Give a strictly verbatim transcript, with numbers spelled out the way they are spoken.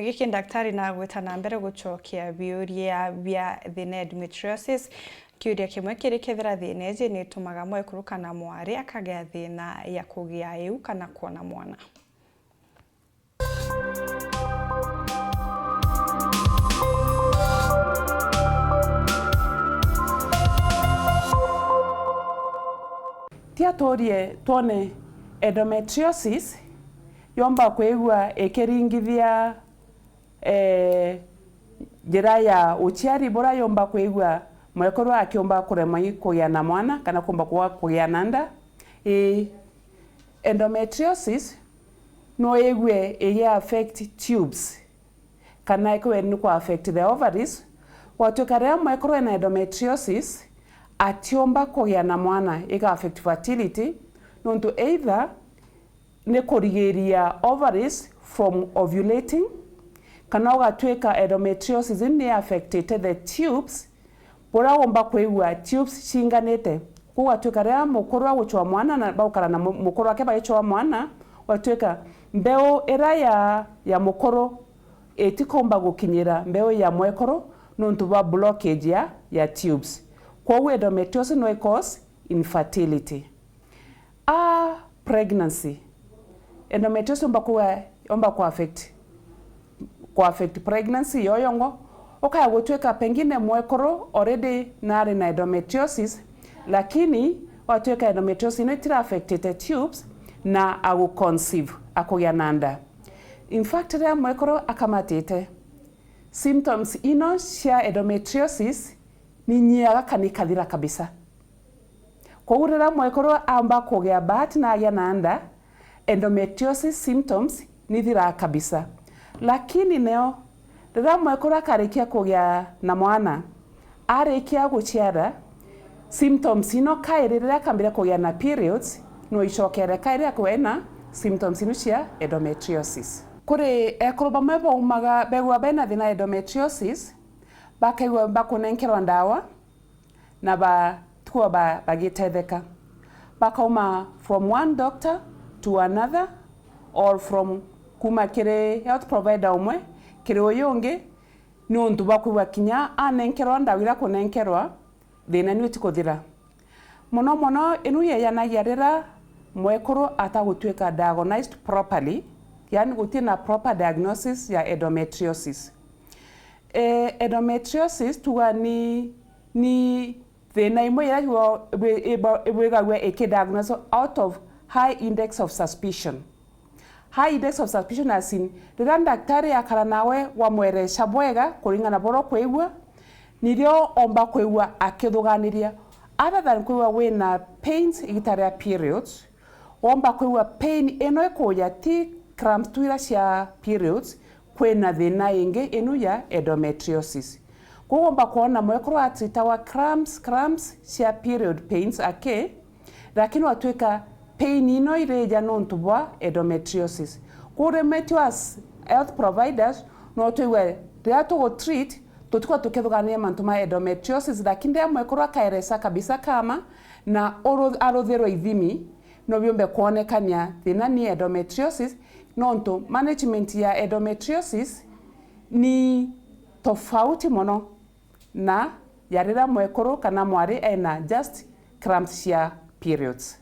Giki, daktari, nagwita na mbere gucokia biuria bia thina ya endometriosis. Kiuria kimwe kiri, kethira thina iji ni itumaga mwekuru kana mwari akagea thina ya kugia iu kana kwona mwana? Tia tuurie twone, endometriosis yomba kwigua ikiringithia, eh, njira ya uciari, bura yomba kwigua mwekuru akiumba kuremwa i kugia na mwana kana kumba kuga kugia na nda? Ii. Endometriosis no igue igi affect tubes, kana ikwenda ni ku affect the ovaries. Gwatuika riria mwekuru ena endometriosis, atiumba kugia na mwana, iga affect fertility, nontu either ni kurigiria ovaries from ovulating, kana ugatuika endometriosis ni affectite the tubes, buria umba kwigua tubes cinganite. Kuu gatuika riria mukuru agucwa mwana na baukara na mu-, mukuru wake bagicwa mwana, gwatuika mbeu iria ya, ya mukuru itikumba gukinyira mbeu ya mwekuru nontu bwa blockage ya, ya tubes. Kwoguo endometriosis no i cause infertility. A pregnancy. Endometriosis yomba kuga, yomba ku affect, ku affect pregnancy yo yongo. Ukaya gutuika pengine mwekuru already nari na endometriosis, lakini watuika endometriosis ino itira affectite tubes na agu conceive, akugia na nda. In fact, riria mwekuru akamatite, symptoms ino cia endometriosis ni nyiaga kana ikathira kabisa. Kwoguo riria mwekuru aamba kugia bahati na agia na nda, endometriosis symptoms ni ithiraa kabisa. Lakini neo, riria mwekuru akarikia kugia na mwana, arikia guciara, symptoms ino kairi riria akambiria kugia na periods, no icokere kairi akorwa ena symptoms inu cia endometriosis. Kuri ekuru bamwe baumaga, begua bena thina endometriosis, bakaigua bakunenkerwa ndawa, na batigwa ba-, bagitetheka. Bakauma from one doctor to another, or from kuma kiri health provider umwe kiri uyu ungi, niuntu bwa kwigua kinya anenkerwa ndawa iria kunenkerwa, thina ni utikuthira. Mono mono, inu yeyanagia riria mwekuru atagutuika diagnosed properly, yani gutina proper diagnosis ya endometriosis. Eh, endometriosis tuga ni, ni thina imwe iria ibo-, ibo-, ibwigagua ikidiagnosed out of high index of suspicion. High index of suspicion as in, riria daktari akara nawe wamwereca bwega kuringana na buria ukwigua, nirio omba kwigua akithuganiria. Other than kwigua wina pains igita ria periods, womba kwigua pain ino ikuja ti cramps tu iria cia periods, kwina thina ingi inu ya endometriosis. Kuu womba kwona mwekuru atreatawa cramps, cramps cia period pains aki, lakini watwika pain ino irija nontu bwa endometriosis. Kuu remetio as health providers, no twigue riria tugu treat, tutikorwa tukithuganania mantu ma endometriosis, lakini riria mwekuru akaeresa kabisa kama na uru-, aruthirwa ithimi, no biumbe kwonekania thina ni endometriosis, nontu management ya endometriosis ni tofauti mono na ya riria mwekuru kana mwari ena just cramps cia periods.